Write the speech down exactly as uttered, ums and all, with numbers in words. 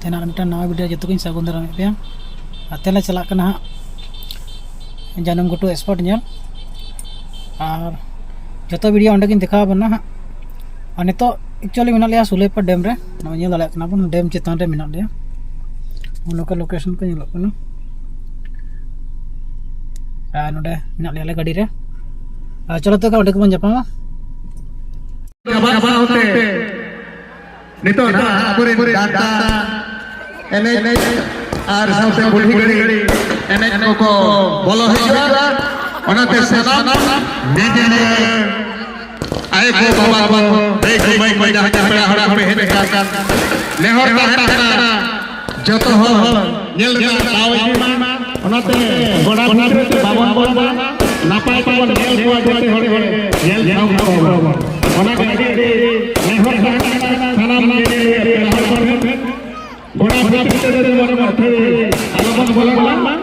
ᱛᱮᱱᱟᱜ ᱢᱤᱫᱴᱟᱝ ᱱᱟᱣᱟ ᱵᱷᱤᱰᱤᱭᱳ ᱡᱚᱛᱚ ᱜᱤᱧ ᱥᱟᱹᱜᱩᱱ ᱫᱟᱨᱟᱢᱮᱫ ᱯᱮᱭᱟ᱾ ᱟᱨ ᱛᱮᱞᱮ ᱪᱟᱞᱟᱜ ᱠᱟᱱᱟ ᱦᱟᱸᱜ ᱡᱟᱹᱱᱩᱢ ᱜᱷᱩᱴᱩ ᱥᱯᱚᱴ ᱧᱮᱞ᱾ ᱟᱨ ᱡᱚᱛᱚ ᱵᱷᱤᱰᱤᱭᱳ ᱚᱸᱰᱮ ᱜᱤᱧ ᱫᱮᱠᱷᱟᱣ ᱟᱵᱚᱱᱟ ᱦᱟᱸᱜ᱾ ᱟᱨ ᱱᱤᱛᱚᱜ ᱮᱠᱪᱩᱭᱮᱞᱤ ᱢᱮᱱᱟᱜ ᱞᱮᱭᱟ ᱥᱩᱞᱟᱹᱭᱯᱟᱲ ᱰᱮᱢ ᱨᱮ᱾ ᱱᱚᱜᱼᱚᱭ ᱧᱮᱞ ᱫᱟᱲᱮᱭᱟᱜ ᱠᱟᱱᱟ ᱵᱚᱱ, ᱰᱮᱢ ᱪᱮᱛᱟᱱ ᱨᱮ ᱢᱮᱱᱟᱜ ᱞᱮᱭᱟ᱾ ᱱᱚᱜᱼᱚ ᱱᱚᱝᱠᱟ ᱞᱳᱠᱮᱥᱚᱱ ᱠᱚ ᱧᱮᱞᱚᱜ ᱠᱟᱱᱟ᱾ ᱟᱨ ᱱᱚᱰᱮ ᱢᱮᱱᱟᱜ ᱞᱮᱭᱟ ᱟᱞᱮ ᱜᱟᱹᱰᱤ ᱨᱮ᱾ ᱟᱨ ᱪᱚᱞᱚ ᱛᱚᱵᱮ ᱚᱸᱰᱮ ᱜᱮᱵᱚᱱ ᱧᱟᱯᱟᱢᱟ᱾ ᱪᱟᱵᱟ ᱥᱟᱶᱛᱮ ᱱᱤᱛᱚᱜ ᱱᱟᱦᱟᱜ ᱟᱵᱚᱨᱮᱱ ᱰᱟᱱᱴᱟ ᱮᱱᱮᱡ ᱟᱨ ᱥᱟᱶᱛᱮ ᱵᱩᱰᱷᱤ ᱜᱟᱹᱲᱤ ᱮᱱᱮᱡ ᱠᱚᱠᱚ ᱵᱚᱞᱚ ᱦᱤᱡᱩᱜᱼᱟ᱾ ᱚᱱᱟᱛᱮ ᱥᱟᱱᱟᱢ ᱧᱮᱧᱮᱞᱤᱭᱟᱹ ᱟᱭᱳ ᱠᱚ, ᱵᱟᱵᱟ ᱠᱚ, ᱫᱟᱹᱭ ᱠᱚ, ᱢᱟᱹᱭ ᱠᱚ, ᱡᱟᱦᱟᱸ ᱡᱟᱦᱟᱸ ᱯᱮᱲᱟ ᱦᱚᱲ ᱠᱚᱯᱮ ᱦᱮᱡ ᱟᱠᱟᱱ, ᱱᱮᱦᱚᱨ ᱛᱟᱦᱮᱱ ᱠᱟᱱᱟ ᱡᱚᱛᱚ ᱦᱚᱲ ᱧᱮᱞ ᱨᱮᱱᱟᱜ ᱫᱟᱣ ᱮᱢ ᱢᱟ᱾ ᱚᱱᱟᱛᱮ ᱜᱚᱰᱟ ᱵᱷᱤᱛᱨᱤ ᱛᱮ ᱵᱟᱵᱚᱱ ᱵᱚᱞᱚᱱᱟ, ᱱᱟᱯᱟᱭ ᱛᱮᱵᱚᱱ ᱧᱮᱞ ᱠᱚᱣᱟ, ᱡᱚᱛᱚ ᱦᱚᱲ ᱧᱮᱞ ᱥᱟᱢᱴᱟᱣ ᱠᱚᱣᱟ ᱵᱚᱱ᱾ ᱚᱱᱟᱛᱮ ᱟᱹᱰᱤ ᱟᱹᱰᱤ ᱱᱮᱦᱚᱨ ᱛᱟᱦᱮᱱ ᱠᱟᱱᱟ ᱥᱟᱱᱟᱢ ᱧᱮᱧᱮᱞᱤᱭᱟᱹ ᱯᱮᱲᱟ ᱦᱚᱲ ᱠᱚ ᱴᱷᱮᱱ᱾ ᱜᱚᱰᱟ ᱵᱷᱤᱛᱨᱤ ᱛᱮ ᱡᱮᱢᱚᱱ ᱟᱹᱛᱷᱟᱹᱲᱤ ᱟᱞᱚᱵᱚᱱ ᱵᱚᱞᱚᱱ ᱢᱟ᱾